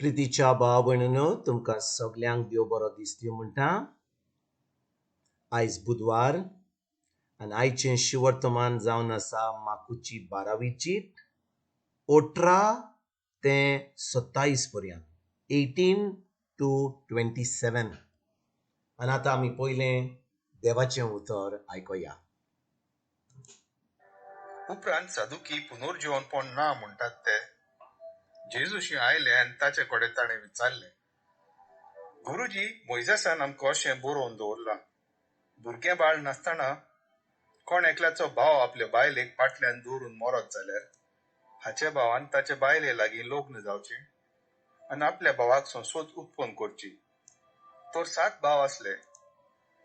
प्रितीच्या भाव भयणीनो, तुमकां सगल्यांक देव बरो दीस दिवं म्हणटा. आयज बुधवार आनी आयचें शिवर्तमान जावन आसा माकुची बारावी चीट 18 ते 27 पर्यंत, 18 to 27. आनी आतां आमी पयलें देवाचें उतर आयकुया. उपरांत सादुकी पुनर्जीवनपण ना म्हणटात ते जेजूशी आयले आनी ताचे कडेन ताणें विचारलें, गुरुजी, मोयजेसान आमकां अशें बरोवन दवरलां, भुरगें बाळ नासतना कोण एकल्याचो भाव आपले बायलेक फाटल्यान दवरून मरत जाल्यार हाचे भावान ताचे बायले लागीं लग्न जावचें आनी आपल्या भावाक संसोद उत्पन्न करची. तर 7 भाव आसले.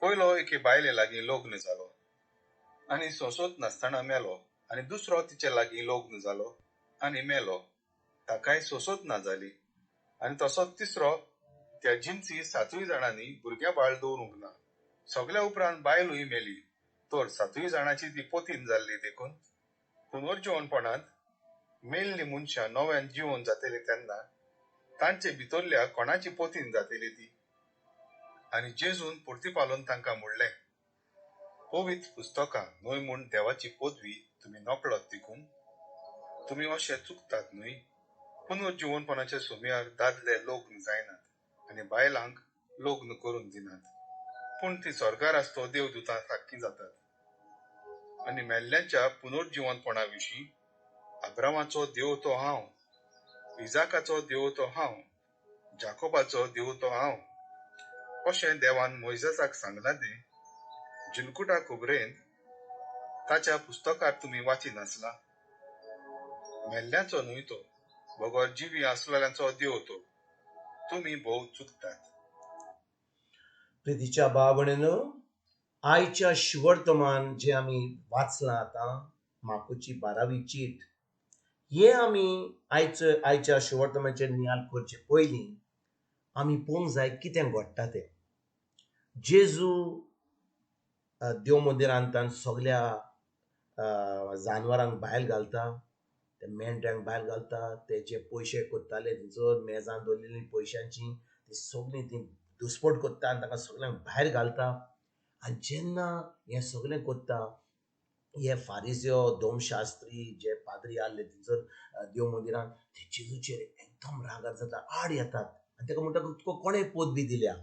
पयलो एके बायले लागीं लग्न जालो आनी संसोद नासतना मेलो, आनी दुसरो तिचे लागीं लग्न जालो आनी मेलो, ताकाय सोंसोत ना जाली, आनी तसोच तिसरो. त्या जिनसी 7 जाणांनी भुरग्यां बाळ दवरूंक ना. सगल्या उपरांत बायलूय मेली. तर 7 जाणांची ती पोतीन जाल्ली देखून पुनर्जीवनपणांत मेल्ली मनशां नव्यान जिवन जातली तेन्ना तांचे भितरल्या कोणाची पोतीन जातली ती? आनी जेजून परतीपालून तांकां म्हणलें, पवित्र पुस्तकां न्हय म्हूण देवाची पदवी तुमी नकळत देखून तुमी अशें चुकतात न्हय? पुनर्जीवनपणाच्या सुमयार दादले लग्न जायनात आनी बायलांक लग्न करून दिनात, पूण ती स्वर्गार आसतो देवदूतां सारकीं जातात. आनी मेल्ल्यांच्या पुनर्जीवनपणा विशीं अब्रामाचो देव तो हांव, इजाकाचो देव तो हांव, जाकोबाचो देव तो हांव, अशें देवान मोयजेसाक सांगलां तें जिलकुटा खबरेन ताच्या पुस्तकार तुमी वाची नासला? मेल्ल्यांचो न्हय तो, बगर जिवी आसलेल्यांचो देव तो. तुमी भोव चुकतात. प्रितीच्या भाव भयणीनो, आयच्या शिवर्तमान जें आमी वाचलां आतां माकुची बारावी चीट, हें आमी आयच्या शिवर्तमाचेर नियाळ करचे पयलीं आमी पळोवंक जाय कितें घडटा तें. जेजू देव मंदिरांत सगल्या जानवरांक भायल घालता, ते मेंढ्यांक भायर घालता, ते जे पयशे करताले थंयसर मेजां दवरलेलीं पयशांची ती सगळीं ती दुस्पट करता आनी तांकां सगल्यांक भायर घालता. आनी जेन्ना हें सगळें करता, हे फारिज्यो, दोमशास्त्री जे पाद्री आहले थंयसर देव मंदिरांत, ते जेजूचेर एकदम रागार जाता, आड येतात आनी ताका म्हणटा तुका कोणें पदवी दिल्या?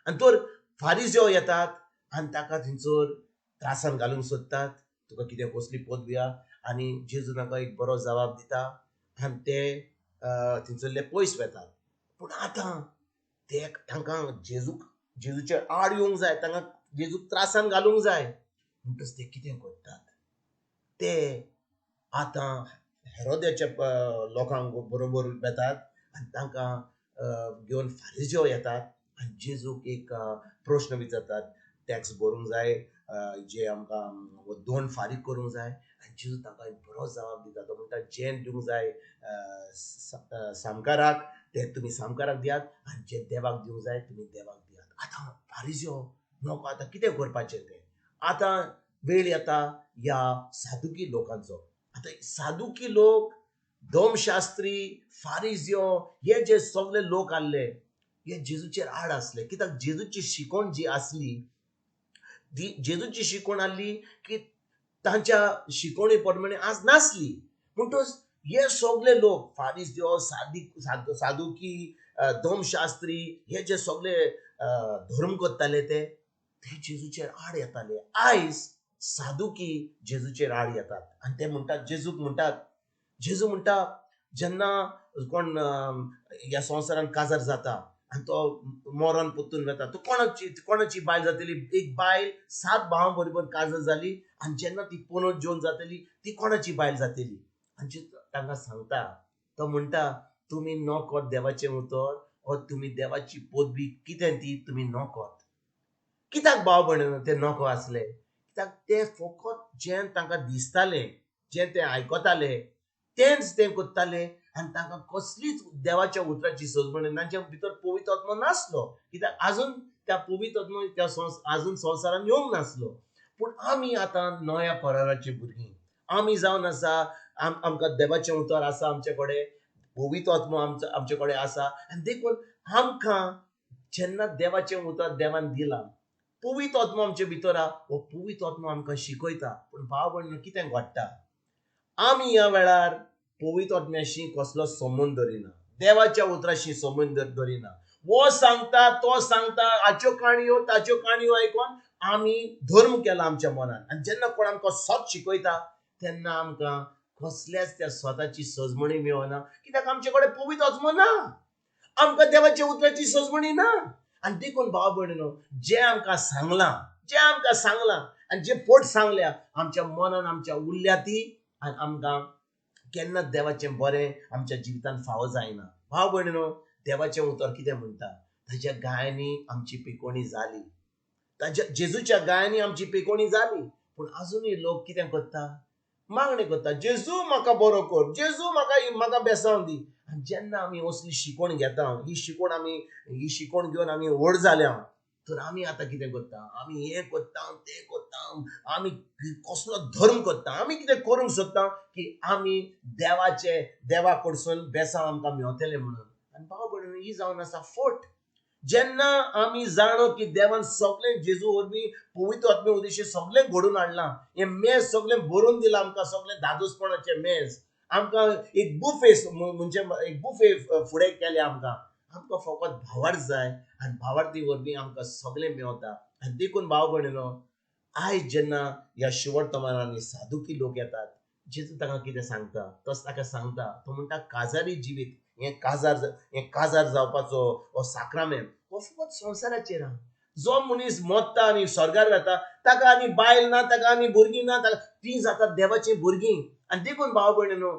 आनी तर फारिज्यो येतात आनी ताका थंयसर त्रासान घालूंक सोदतात, तुका कितें कसली पदवी आहा? आनी जेजू तांकां एक बरो जबाब दिता आनी ते थंयसरले पयस वेतात. पूण आतां ते तांकां जेजूचेर आड येवंक जाय, तांकां जेजूक त्रासान घालूंक जाय. म्हणटच ते कितें करतात, ते आतां हेरोद्याच्या लोकांक बरोबर वेतात आनी तांकां घेवन फारिज्यो येतात आनी जेजूक एक प्रश्न विचारतात, टॅक्स भरूंक जाय, जे आमकां दोन फारीक करूंक जाय. आनी जेजू तांकां एक बरो जबाब दिता, तो म्हणटा जें दिवंक जाय सामकाराक तें तुमी सामकाराक दियात आनी जें देवाक दिवंक जाय तुमी देवाक दियात. आतां फारिज्यो नको, आतां कितें करपाचें तें? आतां वेळ येता ह्या सादुकी लोकांचो. आतां सादुकी लोक, दोमशास्त्री, फारिज्यो, हे जे सगळे लोक आहले हे जेजूचेर आड आसले. कित्याक जेजूची शिकवण जी आसली ती जेजूची शिकवण आहली की तांच्या शिकवणे प्रमाणे आज नासली. म्हणटच हे सगळे लोक फारिज्यो, सादुकी, दोमशास्त्री, हे जे सगळे धर्म करताले ते जेजूचेर आड येताले. आयज सादुकी जेजूचेर आड येतात आनी ते म्हणटात, जेजूक म्हणटात, जेजू म्हणटा जेन्ना कोण ह्या संवसारांत काजार जाता आनी तो मरण परतून वेता, तो कोणाची बायल जातली? एक बायल 7 भावां बरोबर काजार जाली आनी जेन्ना ती पुनर्जीवन जेवन जातली ती कोणाची बायल जातली? आनी जेजू तांकां सांगता, तो म्हणटा तुमी नकत देवाचें उतर ओ तुमी देवाची पदवी कितें ती तुमी नकत. कित्याक भाव भयणीनो ते नको आसले? कित्याक ते फकत जें तांकां दिसतालें, जें ते आयकताले तेंच ते करताले आनी तांकां कसलीच देवाच्या उतराची सजमण, तांच्या भितर पवित्र आत्मो नासलो. कित्याक आजून त्या पवित्र आत्मो त्या आजून संवसारान येवंक नासलो. पूण आमी आतां नव्या कराराची भुरगीं, आमी जावन आसा, आमकां देवाचें उतर आसा आमचे कडेन. पवित्र आत्मो आमचे कडेन आसा. आनी देखून आमकां जेन्ना देवाचें उतर देवान दिलां, पवित्र आत्मो आमचे भितर आहा, हो पवित्र आत्मो आमकां शिकयता. पूण भाव भयण कितें घडटा, आमी ह्या वेळार पवित्र आत्म्याशी कसलो संबंद दवरिना, देवाच्या उतराशी संबंद दवरिना. वो सांगता तो सांगता, हाच्यो काणयो ताच्यो काणयो आयकोन आमी धर्म केला आमच्या मनान. आनी जेन्ना कोण आमकां सत शिकयता तेन्ना आमकां कसल्याच त्या स्वताची सजमणी मेळना, कित्याक आमचे कडेन पवित्र आत्मो ना, आमकां देवाच्या उतराची सजमणी ना. आनी देखून भाव भयणीनो, जें आमकां सांगलां, जें आमकां सांगलां आनी जे पोट सांगल्या आमच्या मनान आमच्या उरल्या ती, आनी आमकां केन्ना देवाचें बरें आमच्या जिवितान फावो जायना. भाव भयणीनो, देवाचें उतर कितें म्हणटा, ताच्या गायांनी आमची पिकोवणी जाली, ताच्या जेजूच्या गायांनी आमची पिकोवणी जाली. पूण आजुनूय लोक कितें करता, मागणी करता, जेजू म्हाका बरो कर, जेजू म्हाका बेसांव दी. आनी जेन्ना आमी असली शिकवण घेता, ही शिकवण घेवन आमी व्हड जाल्या, तर आमी आतां कितें करता, आमी हें करता तें करता, आमी कसलो धर्म करता, आमी कितें करूंक सोदता की आमी देवाचे देवा कडसून बेसांव आमकां मेवतलें म्हणून. आनी भाव भयणीनो, ही जावन आसा फट. जेन्ना आमी जाणो की देवान सगळें जेजू वरवीं पवित्र आत्मे उद्देशी सगळें घडोवन हाडलां, हें मेज सगळें बरोवन दिलां आमकां, सगळें धादोसपणाचें मेज आमकां एक बुफे म्हणजे एक बुफे फुडें केलें आमकां. आमकां फकत भावार्थ जाय आनी भावार्थी वरवीं आमकां सगळें मेवता. आनी देखून भाव भयणीनो, आयज जेन्ना ह्या शिवटमानांनी साधुकी लोक येतात, जेजू ताका कितें सांगता, तस ताका सांगता, तो म्हणटा काजारी जिवीत हें काजार जावपाचो हो साक्रामेंत हो फकत संवसाराचेर आहा. जो मनीस मरता आनी स्वर्गार वता ताका आनी बायल ना, ताका आनी भुरगीं ना, ताका तीं जातात देवाचीं भुरगीं. आनी देखून भाव भयणीनो,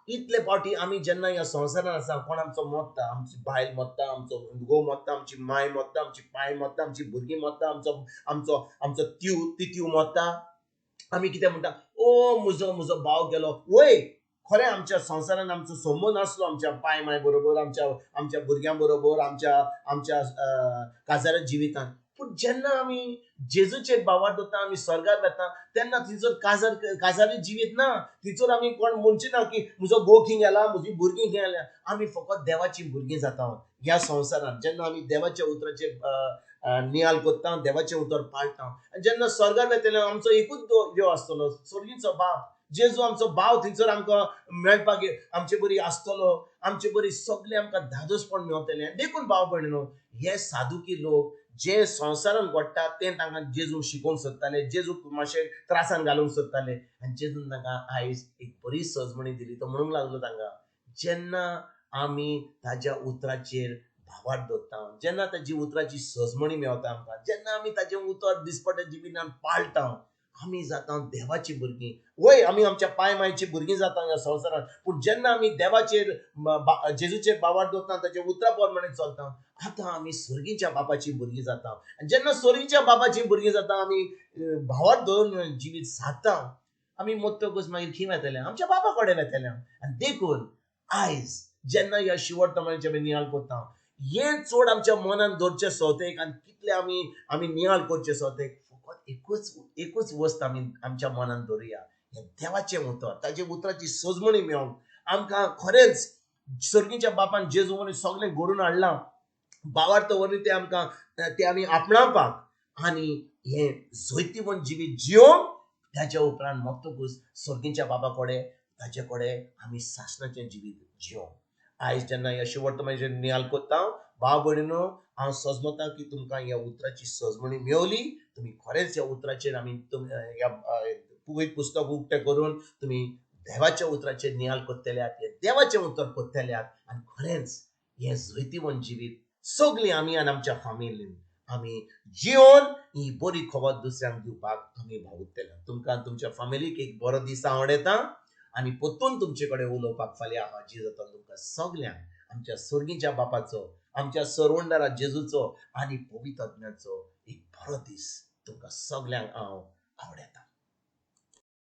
इतले फावटी आमी जेन्ना ह्या संवसारान आसा, कोण आमचो मरता, आमची बायल मरता, आमचो घोव मरता, आमची माय मरता, आमची पाय मरता, आमची भुरगीं मरता, आमचो आमचो आमचो तित्यू मरता, आमी कितें म्हणटा, ओ म्हजो म्हजो भाव गेलो. वय खरें आमच्या संवसारान आमचो संबंद आसलो आमच्या पाय माय बरोबर, आमच्या आमच्या भुरग्यां बरोबर, आमच्या आमच्या काजारा जिवितान. पूण जेन्ना आमी जेजूचेर भावार्थ दवरता, आमी स्वर्गार वता, तेन्ना थंयसर काजारी जिवीत ना, थंयसर आमी कोण म्हणचे ना की म्हजो घोव खंय गेला, म्हजी भुरगीं खंय गेल्या. आमी फकत देवाचीं भुरगीं जाता ह्या संवसारान. जेन्ना आमी देवाच्या उतराचेर नियाल करता, देवाचें उतर पाळटा, आनी जेन्ना स्वर्गार वतले आमचो एकूच देव आसतलो, स्वर्गीचो बाप जेजू आमचो भाव थंयसर आमकां मेळपाक आमचे बरी आसतलो, आमचे बरी सगळें आमकां धादोसपण मेवतलें. देखून भाव भयणीनो, हे साधुकी लोक जे संवसारान घडटा तें तांकां जेजू शिकोवंक सोदताले, जेजू मातशें त्रासान घालूंक सोदताले. आनी जेजून तांकां आयज एक बरी सजमणी दिली. तो म्हणूंक लागलो तांकां, जेन्ना आमी ताज्या उतराचेर भावार्थ दवरता, जेन्ना ताजी उतराची सजमणी मेवता आमकां, जेन्ना आमी ताजें उतर दिसपट्या जिवितान पाळटा, आमी जाता देवाची भुरगीं. वय आमी आमच्या पाय मायची भुरगीं जाता ह्या संवसारान, पूण जेन्ना आमी देवाचेर जेजूचेर भावार्थ दवरता, ताच्या उतरा प्रमाणे चलता, आतां आमी स्वर्गीच्या बापाची भुरगीं जाता. आनी जेन्ना स्वर्गीच्या बापाची भुरगीं जाता, आमी भावार्थ दवरून जिवीत सारता, आमी मरतकूच मागीर खंय वतले, आमच्या बापा कडेन वतले. आनी देखून आयज जेन्ना ह्या शिवटमानाचे आमी नियाळ करता, हें चड आमच्या मनान दवरचें सोतेक आनी कितलें आमी आमी नियाळ करचें सोतेक, फकत एकूच वस्त आमी आमच्या मनान दवरुया, हें देवाचें उतर, ताजे उतराची सजमणी मेळोवन आमकां खरेंच स्वर्गीच्या बापान जेजू वरवीं सगळें घडोवन हाडलां, भावार्थ वरवीं तें आमकां तें आमी आपणावपाक आनी हें जैतिवंत जिवीत जियोवंक, ताच्या उपरांत मरतकूच स्वर्गीच्या बाबा कडेन ताचे कडेन आमी सासणाचें जिवीत जियोवंक. आयज जेन्ना ह्या शिवटमानाचेर नियाळ करता, भाव भयणीनो, हांव सजमता की तुमकां ह्या उतराची सजमणी मेवली, तुमी खरेंच ह्या उतराचेर आमी ह्या पवित्र पुस्तक उक्तें करून तुमी देवाच्या उतराचेर नियाळ करतल्यात, हें देवाचें उतर करतल्यात, आनी खरेंच हें जैतिवंत जिवीत सगळीं आमी आनी आमच्या फामिलीन आमी जिवन ही बरी खबर दुसऱ्यांक दिवपाक आमी भावुरतले. तुमकां तुमच्या फामिलीक एक बरो दीस आवडटा आनी परतून तुमचे कडेन उलोवपाक फाल्यां हांव हाजीर जाता. तुमकां सगल्यांक आमच्या स्वर्गीच्या बापाचो, आमच्या सरवंडारा जेजूचो आनी पवित्र आत्म्याचो एक बरो दीस तुमकां सगल्यांक हांव आवडटा.